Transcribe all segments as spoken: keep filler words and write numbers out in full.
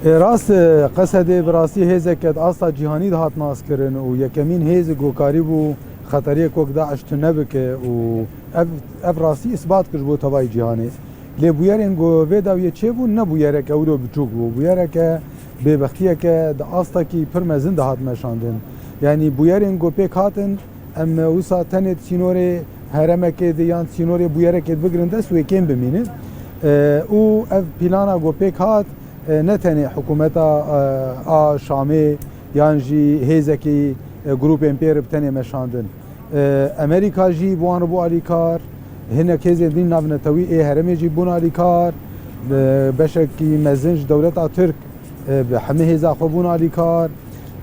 Rast e, Qesedê bi rastî hêzeke di asta cîhanî de hat naskirin û yekemîn hêz ku karîbû xeteriyek wek DAIŞ tune bike û ev, ev rastî îsbat kir ji bo tevayî cîhanê. Lê bûyerên ku vê dawiyê çêbûn ne bûyereke wilo biçûk bû. Bûyereke bêbextiyeke di astekî pir mezin de hat meşandin. Yanî bûyerên ku pêk hatin, em wisa tenê di sînorê heremekê de yan sînorê bûyerekê de bigrin dest wê kêm bimînin. E, û ev plana ku pêk hat, e, ne tenê hikûmeta, e, a Şamê yan jî hêzekî, e, grûpên pê re bi tenê meşandin. E, Amerîka jî bi wan re bû alîkar, hinek hêzên din navnetewî ê herêmê jî bûn alîkar, e, beşekî mezin ji dewleta Tirk, e, bi hemî hêza xwe bûn alîkar,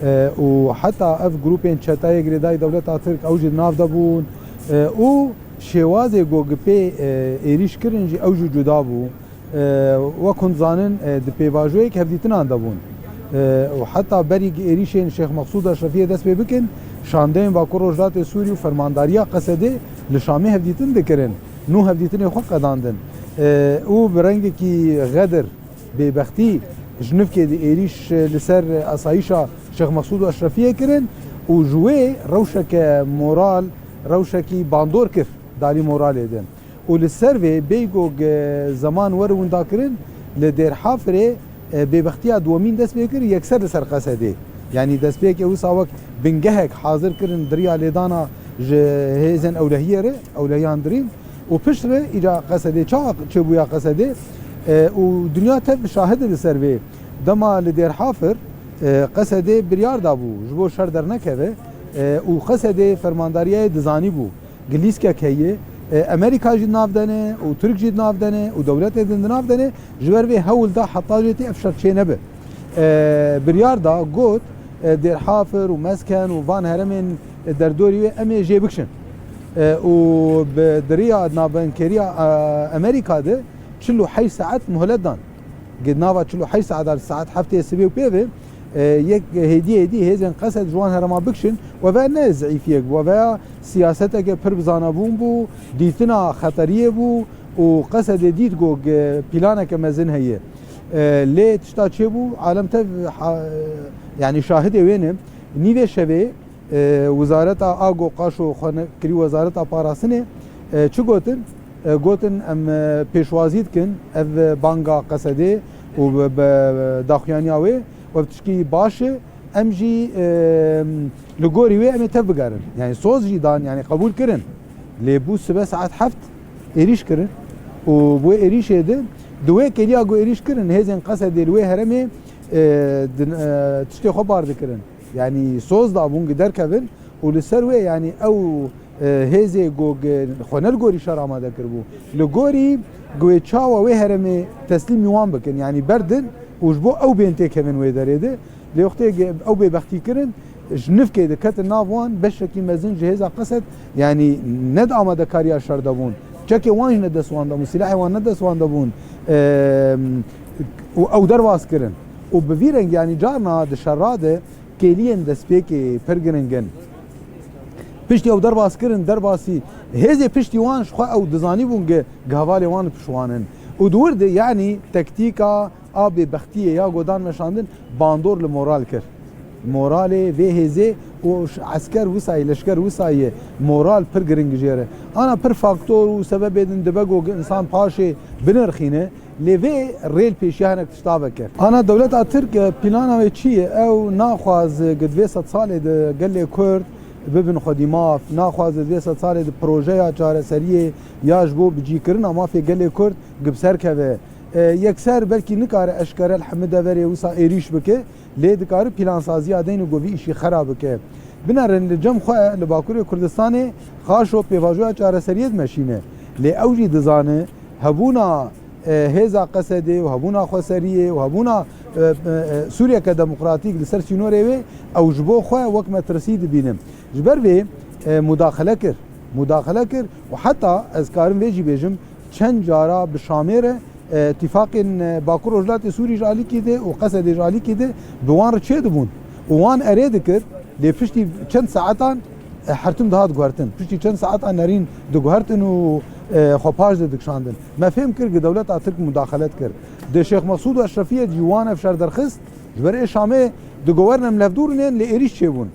e, û heta ev grûpên çetayê girêdayî dewleta Tirk ew jî di nav de bûn, e, û şêwazê ku gi pê, e, êrîş kirin jî ew jî cuda bû. E, wek hûn dizanin, e, di pêvajoyek hevdîtinan de bûn. E, û heta berî êrîşên Şêx Mexsûd Eşrefiyê dest pê bikin, şandeyên Bakur Rojhilatê Sûrî û fermandariya Qesedê li Şamê hevdîtin dikirin. Nû hevdîtinê xwe qedandin. E, û bi rengekî xedir, bêbextî, ji nifkê de êrîş li ser asayîşa Şêx Mexsûd Eşrefiyê kirin û ji wê rewşeke moral, rewşekî bandor kir, dalî moralê de. Û li ser vê bêyî ku zeman were windakirin, li Dêrhafirê, e, bêbextiya duwemîn dest pê kir, yekser li ser Qesedê. Yanî destpêkê wisa wek bingehek hazir kirin di riya lêdana ji hêzên ewlehiyê re, ewlehiyan dirîn. Û pişt re îca Qesedê, çawa çêbûya Qesedê, e, û dinya tev şahid e li ser vê. Dema li Dêrhafir, e, Qesedê biryar dabû, ji bo şer dernekeve, e, û Qesedê fermandariyayê dizanîbû. Gilîskek heye, e, Amerîka jî di nav de ne û Tirk jî di nav de ne û dewletê din di nav de ne, ji ber vê hewl da heta jê tê ev şer çê nebe. E, biryar da, got, e, Dêrhafir û Mesken û van heremên derdorî wê em ê jê bikişin. E, û bi diriya nabenkeriya, e, Amerîka de çil û heşt saet muhlet dan. Di nava çil û heşt saetan, saet heftê sibê û pê ve, e, yek hêdî hêdî hêzên Qesed ji wan herema bikişin, we veya ne zîfiyek bû, we veya siyaseteke pir bi zanabûn bû, dîtina xeteriyê bû û Qesedê dît ku planeke mezin heye. E, lê tişta çêbû, alem tev ha-, yanî şahidê wê ne. Nîvê şevê, e, Wezareta Ago Qaşo xwe ne-, kirî Wezareta Parastinê, e, çi gotin? E, gotin, em, e, pêşwazî dikin ev banga Qesedê û bi, bi daxuyaniya wê, we bi tişkî baş e, em jî, e, li gorî wê em ê tev bigerin. Yanî soz jî dan, yanî qebûl kirin. Lê bû sibe saet heft êrîş kirin û bi wê êrîşê de, di wê kêliya ku êrîş kirin, hêzên Qesedê li wê herêmê, e, din, e, tiştê xwe bar dikirin. Yanî soz dabûn ku derkevin û li ser wê, yanî ew, e, hêzê ku xwe ne li gorî şer amade kiribû. Li gorî ku wê çawa wê herêmê teslîmî wan bikin, yanî berdin û ji bo ew bên têkevin wê derê de. Lê wextê ku ew bêbextî kirin, ji nifkê de ketin nav wan, beşekî mezin ji hêza Qesed, yanî ne di amadekariya şer de bûn. Çekê wan jî ne dest wan de bûn, sîlahê wan ne dest wan de bûn. E, û ew derbas kirin. Û bi vî rengî, yanî carna di şera de kêliyên destpêkê pir giring in. Piştî ew derbas kirin, derbasî hêzê piştî wan ji xwe ew dizanîbûn ku, ku hevalê wan li pişt wan in. Û di wir de, yanî tektîka a bêbextiyê ya godan meşandin bandor li moral kir. Moralê vê hêzê û ş-, esker wisa ye, leşker wisa ye, moral pir giring jê re. Ana pir faktor û sebebê din dibe ku insan paşê binirxîne. Lê vê rêl pêşiya hinek tişta veke. Ana dewleta Tirk, e, plana wê çi ye? Ew naxwaz, e, di vê sed salê de gelê Kurd bibin xwedî maf, naxwaz di vê sed salê de projeya çareseriyê ya ji bo bicîkirina mafê gelê Kurd gi bi ser keve. E, yekser belkî nikare eşkere li hemî deverê wisa êrîş bike. Lê dikare plansaziya deyn û govî îşî xera bike. Binerin li cem xwe li Bakurê Kurdistanê Qaşo pêvajoya çareseriyê dimeşîne. Lê ew jî dizane hebûna, e, hêza Qesedê û hebûna xweseriyê û hebûna, e, e, e, Sûriyeke demokratîk li ser sînorê wê ew ji bo xwe wek metirsî dibîne. Ji ber vê, e, mudaxele kir. Mudaxele kir û heta ez karim vê jî bêjim çend cara bi Şamê re, e, tîfaqên, e, Bakur Rojhilatê Sûrî ji alîkî de û Qesedê ji alîkî de bi wan re çêdibûn û wan erê dikir, lê piştî çend saetan, e, her tim dihat guhertin. Piştî çend saetan nerîn diguhertin û, e, xwe paş de dikişandin. Me fêm kir ku dewleta Tirk mudaxele dikir. Di Şêx Mexsûd û Eşrefiyê de jî wan ev şer derxist, ji ber ê Şamê di governên levdûrînên lê êrîş çêbûn.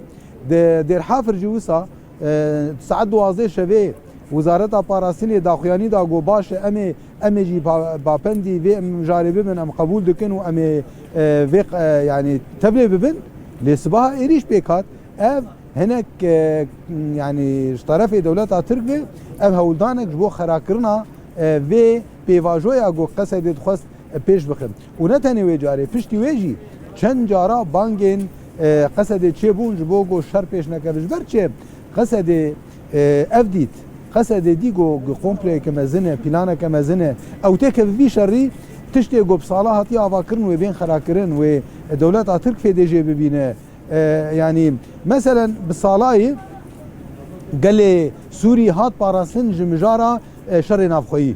Di Dêrhafir jî wisa, e, saet duwazdeh şevê Wizareta Parastinê daxuyanî da got, baş e, em ê, em ê jî pa-, bapendî vê mijarê bibin, em qebûl dikin û em ê, e, vê, e, yanî tevlê bibin. Lê sibaha êrîş pêk hat. Ev hinek, e, yanî ji terefê dewleta Tirk ve ev hewldanek ji bo xerakirina, e, vê pêvajoya ku Qesedê dixwest pêş bixin. Û ne tenê wê carê, piştî wê jî çend cara bangên, e, Qesedê çêbûn ji bo ku şer pêş nekeve. Ji ber çi Qesedê, e, ev dît? Qesedê dî ku, ku kompleyeke mezin e, planeke mezin e. Ew têkeve vî şerî, tiştê ku bi sala hatiye avakirin wê bên xerakirin, wê dewleta Tirk fêdê jê bibîne. E, yanî, meselen, bi salayê gelê Sûrî hat parastin ji mijara, e, şerê navxweyî.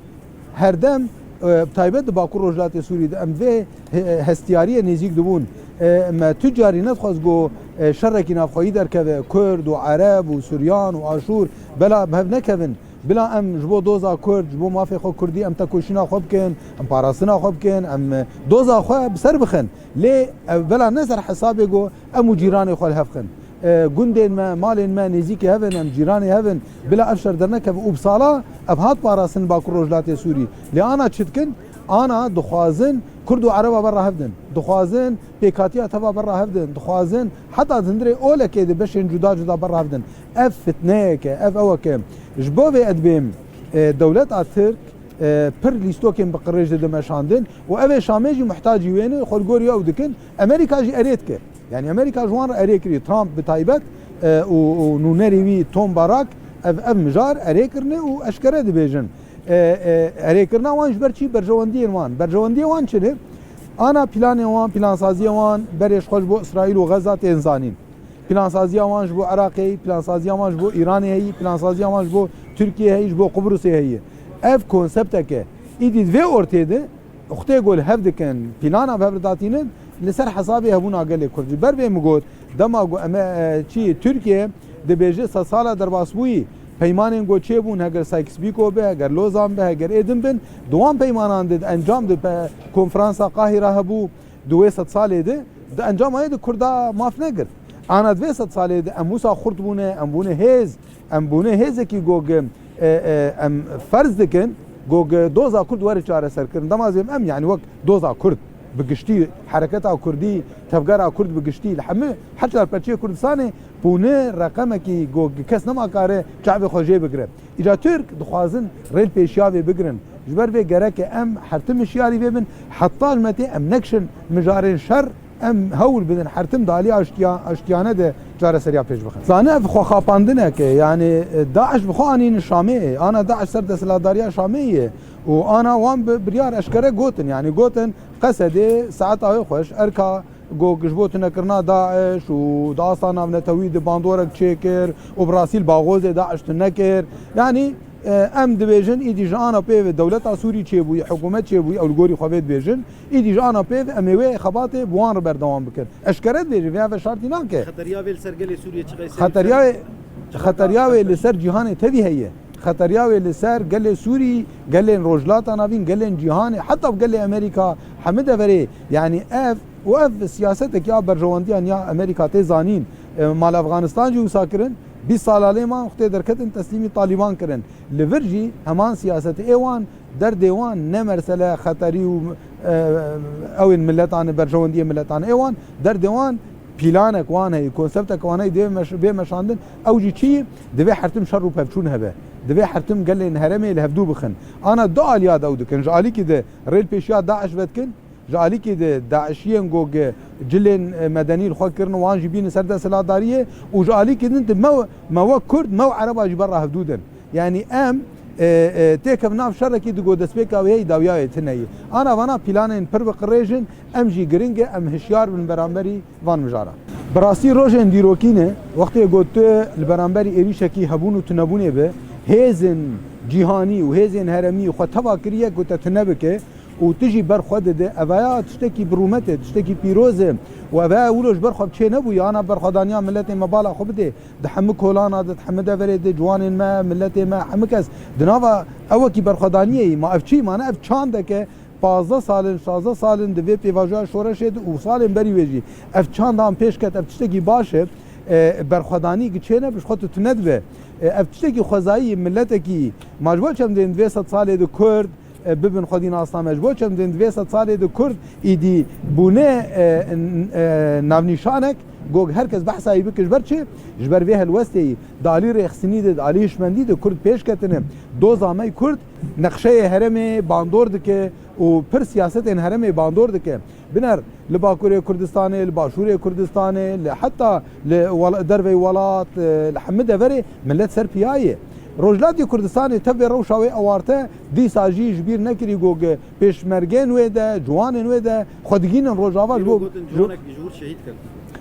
Herdem, e, bi taybet di Bakur Rojhilatê Sûrî de em vê he-, hestiyariyê nêzîk dibûn. E, me tu carî nedixwest ku, e, şerekî navxweyî derkeve, Kurd û Ereb û Suryan û Aşûr bela bi hev nekevin. Bila em ji bo doza Kurd, ji bo mafê xwe Kurdî em tekoşîna xwe bikin, em parastina xwe bikin, em, e, doza xwe bi ser bixin. Lê ev bela ne ser hesabê ku em û cîranê xwe li hev xin. E, gundên me, malên me nêzîkî hev in, em cîranê hev in, bila ev şer dernekeve û bi sala ev hat parastin Bakur Rojhilatê Sûrî. Lê ana çi dikin? Ana dixwazin Kurd û Ereba berra hev din. Dixwazin pêkhatiya teva berra hev din. Dixwazin heta di hundirê olekê de beşên cuda cuda berra hev din. Ev fitneyek e, ev ewek e. Ji bo vê ez dibêm, e, dewleta Tirk, e, pir lîstokên bi qirêj dide meşandin û ev ê Şamê jî muhtacî wê ne, xwe li gorî ew dikin. Amerîka jî erê dike. Yanî Amerîka ji wan re erê kiriye. Trump bi taybet, e, û, û nûnerê wî Tom Barak ev, ev mijar erê kirine û eşkere dibêjin. E, e, erêkirina wan ji ber çi? Berjewendiyên wan. Berjewendiyê wan çi ne? Ana planê wan, plansaziya wan berê ji xwe ji bo Îsraîl û Xeza tên zanîn. Plansaziya wan ji bo Iraqê heyî, plansaziya wan ji bo Îranê heyî, plansaziya wan ji bo Tirkiyê heyî, ji bo Qubrusê heyî. Ev konseptek e. Îdî di vê ortê de, Uxtê ku li hev dikin, plana bi hev re datînin, li ser hesabê hebûna gelê Kurd. Ji ber vê min got, dema ku em, e, çi, Tirkiye dibêje sedsala derbasbûyî, peymanên ku çêbûn, heger Sykes-Picot be, heger Lozan be, heger ê din bin, di wan peymanan de, di encam de, pe-, konferansa Qahira hebû, di wê sedsalê de, di encama yê de Kurda maf nekir. Ana di vê sedsalê de em wisa xurt bûne, em bûne hêz, Em bûne hêzekî gog, e, e, em ferz dikin, gog, e, doza Kurd were çareserkirin. Dema ez bêm em, yanî wek doza Kurd bi giştî, hereketa Kurdî, tevgera Kurd bi giştî, li hemû her çar perçeyê Kurdistanê bûne reqemekî gog kes nema kare çavê xwe jê bigire. Îca Tirk dixwazin rêl pêşiya vê bigirin. Ji ber vê gereke em her tim hişyarî vê bin, heta ji me tê em nekişin mijarên şer, Em hewl bidin her tim di alî aştiya-, aştiyane de çareseriya pêş bixin. Zane ev xwexapandineke, yanî, e, DAIŞ bi xwe anînin Şamê, ana DAIŞ ser desthilatdariya Şamê ye û ana wan bi biryar eşkere gotin, yanî gotin, Qesedê saeta wê xweş, erka go ji bo tunekirina DAIŞ û di asta navnetewî de bandorek çêkir û bi rastî li Baxozê DAIŞ tune kir. Yanî, E, em dibêjin, îdî ji ana pê ve dewleta Sûrî çêbûyî, hikûmet çêbûyî, ew li gorî xwe vê dibêjin, îdî ji ana pê ve em ê wê xebatê bi wan re berdewam bikin. Eşkere dibêjin, vê veşartî nake. Xeteriya wê li ser gelê Sûriyê çi qeysê? Xeteriya wê, xeteriya wê li ser cîhanê tevî heye. Xeteriya wê li ser gelê Sûrî, gelên Rojhilata Navîn, gelên cîhanê, heta bi gelê Amerîka, hemî deverê, yanî ev û ev siyasetekî a berjewendiyan ya Amerîka tê zanîn. E, mal Afganistan jî wisa kirin, bîst sala lê man, wextê derketin teslîmî Talîban kirin. Li vir jî heman siyasetê ê wan, derdê wan ne mersele xeterî û, e, ew ên miletan, berjewendiyê miletan ê wan, derdê wan pîlanek wan heye, konseptek wan heye, divê meş-, bê meşandin. Ew jî çi? Divê her tim şer û pevçûn hebe. Divê her tim gelên herêmê li hevdû bixin. Ana du aliya de ew dikin. Ji alîkî de rêlpêşiya DAIŞ vedikin. Ji alîkî de DAIŞiyên ku gi cilên, e, medenî li xwe kirin, wan jî bînin ser desthilatdariyê û ji alîkî din de me, me wek Kurd, me û Ereba jî berra hevdû din. Yanî em, e, e, têkevin nav şerekî di ku destpêka wê heyî, dawiya wê tune yî. Ana vana planên pir bi qirêj in, em jî giring e, em hişyar bin beramberî van mijaran. Bi rastî rojên dîrokî ne, wextê ku tu li beramberî êrîşekî hebûn û tunebûnê bi, hêzên cîhanî û hêzên herêmî xwe teva kiriye ku te tune bike, û tu jî ber xwe dide, evaya tiştekî bi rûmet e, tiştekî pîroz e û evaya wilo ji ber xwe çê nebûye, ana berxwedaniya miletê me bala xwe bidê, di hemû kolana de, di hemû deverê de, ciwanên me, miletê me, hemû kes di nava ewekî berxwedaniyê yî. Ma ev çi? Ma ne ev çandeke pazdeh salin, şazdeh salin di vê pêvajoya şoreşê de û salên berî wê jî ev çanda em pêş ket, ev tiştekî baş e. E, berxwedanî gi çêne bi ji xwe tu tune dibe. E, ev tiştekî xwezayî, miletekî, ma ji bo çi em dên di vê sed salê de Kurd, e, bibin xwedî nasname. Ji bo çi em dên di vê sed salê de Kurd îdî bûne, e, n-, e, navnîşanek, go her kes behsa wî bike. Ji ber çi? Ji ber vê helwestê yî. Di alî rêxistinî de, di alî hişmendî de Kurd pêş ketine. Doza me Kurd nexşeyê herêmê bandor dike û pir siyasetên herêmê bandor dike. Biner li Bakurê Kurdistanê, li Başûrê Kurdistanê, li heta li wel-, dervey welat, e, li hemî deverê milet ser piya ye. Rojhilatê Kurdistanê tevê rewşa wê ewarte dîsa jî ji bîr nekirî, go pêşmergên wê de, ciwanên wê de xwe digînin Rojava ji bo, gotin, ji, ciwanek ji wir şehîd kin.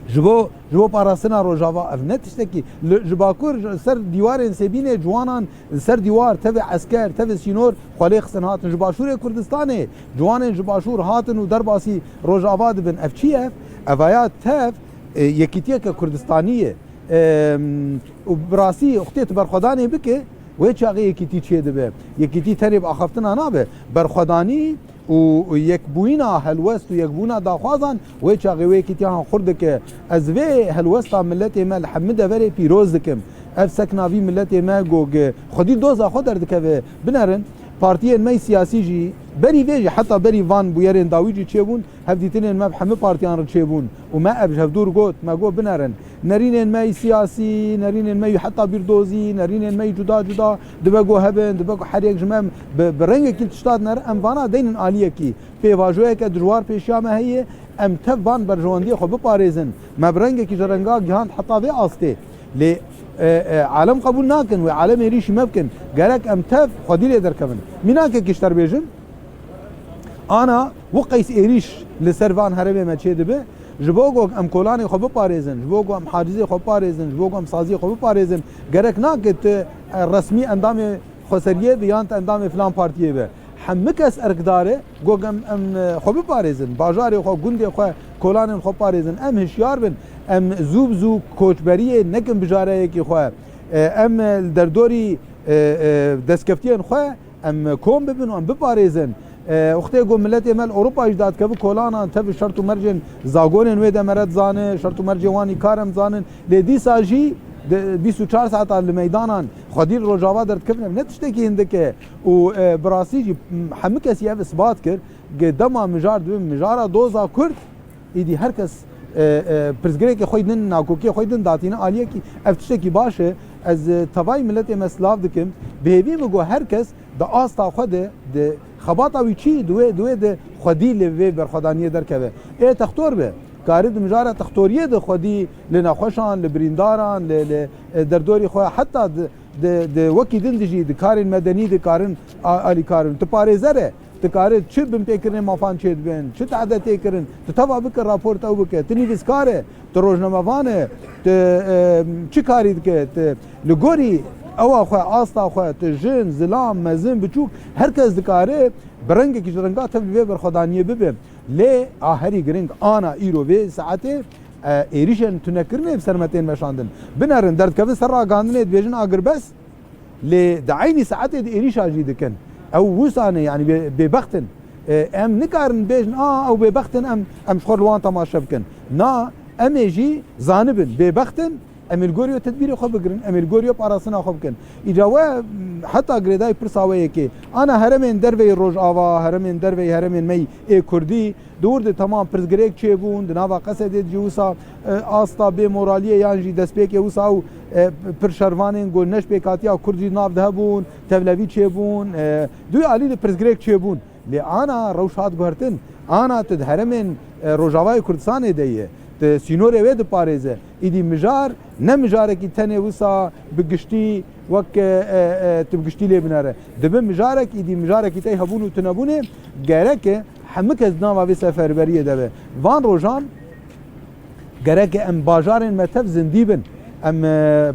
Ji bo, ji bo parastina Rojava. Ev ne tiştekî li, ji Bakur, ji ser dîwarên Sêbînê ciwanan li ser dîwar, tevê esker, tevê sînor xwe lê xistin hatin. Ji Başûrê Kurdistanê ciwanên ji Başûr hatin û derbasî Rojava dibin. Ev çi ye? Ev, evaya tev, e, yekîtiyeke Kurdistanî ye. E, û bi rastî wextê tu berxwedanê bike, wê çaxê yekîtî çêdibe. Yekîtî tenê bi axaftina nabe. Berxwedanî û yekbûyîna helwest û yekbûyîna daxwazan wê çaxê wê yekîtiya han xurt dike. Ez vê helwesta miletê me li hemî deverê pîroz dikim. Ev sekna vî miletê me go gi xwedî doza xwe derdikeve. Binerin, partiyên me yî siyasî jî berî vê jî, heta berî van bûyerên dawî jî çêbûn, hevdîtinên me bi hemî partiyan re çêbûn û me ev ji hevdû re got, me got binerin. Nerînên me yî siyasî, nerînên me yî heta bîrdozî, nerînên me yî cuda cuda dibe ku hebin, dibe ku her yek ji me bi, bi rengekî tişta dinere, em vana deynin aliyekî. Pêvajoyeke dijwar pêşiya me heye, em tev van berjewendiyê xwe biparêzin. Me bi rengekî ji renga gihand heta vê astê. Lê, e, e, alem qebûl nakin, wê alem êrîşî me bikin. Gerek em tev xwedî lê derkevin. Mînakekî ji te re bêjim, ana wi qeys êrîş li ser van herêmê me çêdibe, ji bo ku em kolanê xwe biparêzin, ji bo ku em hacizê xwe biparêzin, ji bo ku em saziyê xwe biparêzin, gerek nake tu, e, resmî endamê xweseriyê be yan tu endamê filan partiyê be. Hemî kes erkdar e, ku em, em, e, xwe biparêzin, bajarê xwe, gundê xwe, kolanên xwe parêzin. Em hişyar bin, em zû bi zû koçberiyê nekin bijareyekî xwe. E, em, e, li derdorî, e, e, destkeftiyên xwe em kom bibin û em biparêzin. E, wextê ku miletê me li Ewropa jî dadikeve kolanan, tev şert û mercên zagonên wê demê re dizane, şert û mercên wan î kar em dizanin. Lê dîsa jî di bîst û çar saetan li meydanan xwedî li Rojava derdikevin, ev ne tiştekî hindik e. Û, e, bi rastî jî, m, hemî kesî ev isbat kir, ku dema mijar dibe mijara doza Kurd, Îdî her kes, e, e, pirsgirêkê xwe din, nakokiyê xwe din datîne aliyekî, ev tiştekî baş e. Ez, e, tevayî miletê me silav dikim. Bi hêvî min ku her kes di asta xwe de, di xebata wî çi, di wê, di wê de xwedî li vê berxwedaniyê derkeve. Ê textor be. Kare di mijara textoriyê de xwedî li nexweşan, li birîndaran, li, li, e, derdorî xwe, heta di, di, di wekî din dijî, di karên medenî dikarin a-, alîkar in. Tu parêzer e. Dikare çi binpêkirinên mafan çêdibin, çi tehde tê kirin, tu teva bike, rapor te ew bike, tu nivîskar e, tu rojnamevan e, tu, e, çi karî dike, tu li gorî ewa xwe, asta xwe, tu jin, zilam, mezin, biçûk, her kes dikare bi rengekî ji renga tev li vê berxwedaniyê bibe. Lê a herî giring ana îro vê saetê, e, êrîşên tunekirinê bi ser me tên meşandin. Binerin, derdikevin ser ragihandinê dibêjin agirbest. Lê di eynî saetê di êrîşa jî dikin. Ew wisa ne, yanî bê-, bêbext in. E, em nikarin bêjin, a, ew bêbext in, em, em ji xwe li wan temaşe bikin. Na, em ê jî zanibin, bêbext in, em ê li gorî wê tedbîrê xwe bigirin, em ê li gorî wê parastina xwe bikin. Îca we, m, heta girêdayî pirsa we yekê, ana herêmên derveyî Rojava, herêmên derveyî herêmên me yê Kurdî, Di wir de temam pirsgirêk çêbûn, di nava Qesedê de jî wisa, e, asta bêmoraliyê yan jî destpêkê wisa û, e, pir şervanên ku ne ji pêkatiya Kurd jî nav de hebûn, tevlevî çêbûn, e, di wî alî de pirsgirêk çêbûn. Lê ana rewş hat guhertin, ana tu di herêmên, e, Rojavayê Kurdistanê de yê, tu sînorê wê diparêze, îdî mijar ne mijarekî tenê wisa bi giştî wek, e, e, e, tu bi giştî lê binere. Dibe mijarek, îdî mijarekî tey hebûn û tunebûnê gerek e. Hemû kes di nava vê seferberiyê de be. Van rojan gerek em bajarên me tev zindî bin. Em, e,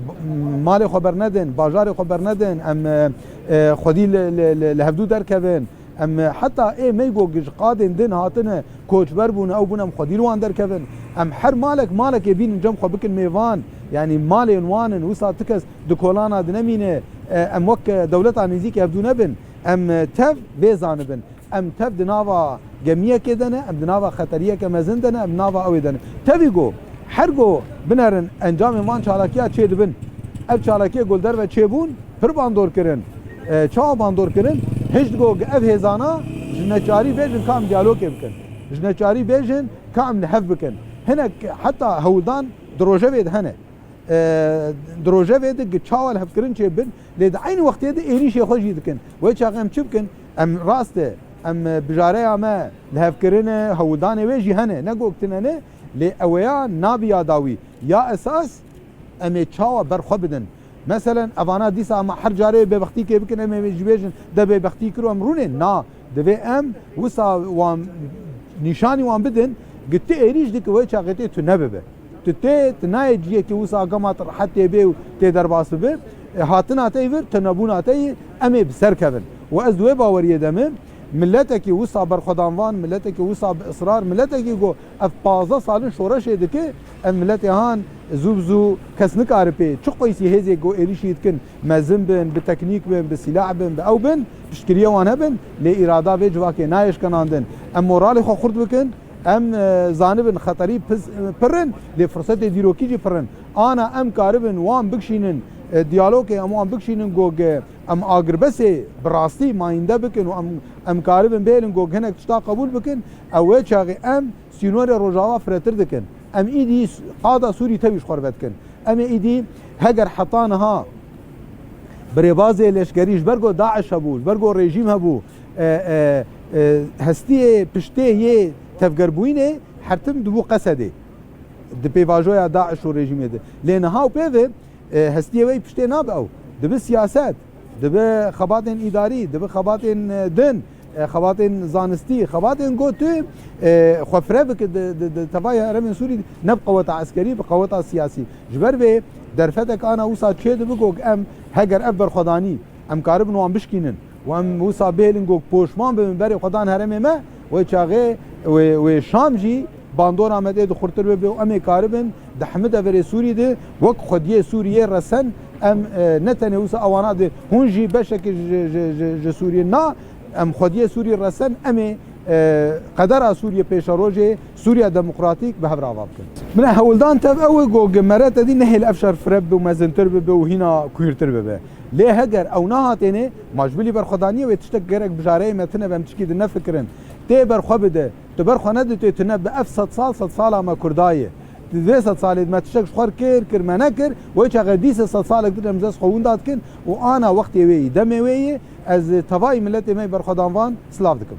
malê xwe bernedin, bajarê xwe bernedin, em, e, e, xwedî li, li, li, li hevdû derkevin. Em, e, heta ê meygo ji qadên din hatine, koçber bûne, ew bûne em xwedî li wan derkevin. Em her malek malekê bînin cem xwe bikin mêvan. Yanî malên wan in, wisa ti kes di kolana dinemîne. E, em wek, e, dewleta nêzîkî hevdû nebin. Em, e, tev vê zanibin. Em tev di nava gemiyekê de ne, em di nava xeteriyeke mezin de ne, em nava ew ê de ne. Tevî ku her ku binerin encamên van çalakiya çê dibin. Ev çalakiya ku li derve çêbûn, pir bandor kirin. E, çawa bandor kirin? Hişt ku ev hêzana ji neçarî bêjin ka em diyalogê bikin. Ji neçarî bêjin ka em li hev bikin. Hinek heta hewldan di rojevê de hene. E, di rojevê de gi çawa lihevkirin çêbin, lê di eynî wextê de êrîşê xwe jî dikin. Wê çaxê em çi bikin? Em rast e, em, e, bijareya me lihevkirin e, hewldanê wê jî hene, ne gotine ne, lê eweya nabe ya dawî. Ya esas em ê çawa ber xwe bidin? Meselen, evana dîsa em her carê bêbextîkê bikin, em ê ji bêjin de bêbextî kir û em rûnên. Na, divê em wisa wan nîşanî wan bidin, gi tu êrîş dike wê çaxê tê tu nebibe. Tu tê, tu nayê ciyekî wisa gama tu rehet tê bê û tê derbas bibe. E, hatina te yî vir, tu nebûna te yî, em ê bi ser kevin. Û ez di wê baweriyê de me, miletekî wisa berxwedanvan, miletekî wisa bi israr, miletekî ku ev pazdeh salin şoreşê dike, ev miletê han zû bi zû kes nikare pê. Çi qeysî hêzê ku êrîşî dikin, mezin bin, bi teknîk bin, bi sîlah bin, bi ew bin, piştgiriyê wan hebin, lê îrada vê civakê nayê şkenandin. Em moralê xwe xurt bikin, em, e, zanibin xeterî pis, e, pir in, lê firsetê dîrokî jî pir in. Ana em karibin wan bikişînin, e, diyalogê em wan bikişînin ku ge-, em agirbestê bi rastî mayînde bikin û em, em karibin bêlin ku hinek tişta qebûl bikin, ew wê çaxê em sînorê Rojava firehtir dikin. Em îdî s-, qada Sûrî tevî ji xwe re vedikin. Em ê îdî heger heta niha bi rêbazê leşkerî ji ber ku DAIŞ hebû, ji ber ku rejîm hebû, e, e, e, hestiyê piştê yê tevgerbûyînê her tim dibû Qesedê. Di pêvajoya DAIŞ û rejîmê de. Lê niha û pê ve, e, hestiyê wê piştê nabe ew. Dibe siyaset, dibe xebatên îdarî, dibe xebatên, e, din, e, xebatên zanistî, xebatên ku tu, e, xwe fireh bike di, di, di tevayê herêmên Sûrî, ne bi qeweta eskerî, bi qeweta siyasî. Ji ber vê derfetek ana wisa çê dibe ku em heger ev berxwedanî, em karibin wan bişkînin û em wisa bihêlin ku poşman bibin berê xwe dan herêmê me, wê çaxê wê, wê Şam jî bandora me tê dixurtir bibe û em ê karibin di hemî deverê Sûrî de wek xwediyê Sûriyê resen em, e, ne tenê wisa ewana de hûn jî beşekî ji, ji, ji, ji Sûriyê na, em xwediyê Sûrî resen em ê, e, qedera Sûriyê pêşerojê Sûriya Demokratîk bi hev re ava bikin. Bine hewldan tev ew e ku gi mere te dî nehêl ev şer fireh bibe û mezintir bibe û hîna kuhîrtir bibe. Lê heger ew nahatêne, ma ji bilî berxwedaniyê wê tiştek gerek bijareyê me tune be, em tişkî di nefikirin. Tê ber xwe bide. Tu ber xwe neditê, tu ne bi ev sed sal, sed sala me Kurda ye. Di vê sed salê de me tiştek ji xwe re kir, kir, me nekir, wê çaxê dîse sed salek din em dest xwe winda dikin û ana wextê wê yî, demê wê yî, ez tevayî miletê me yê berxwedanvan silav dikim.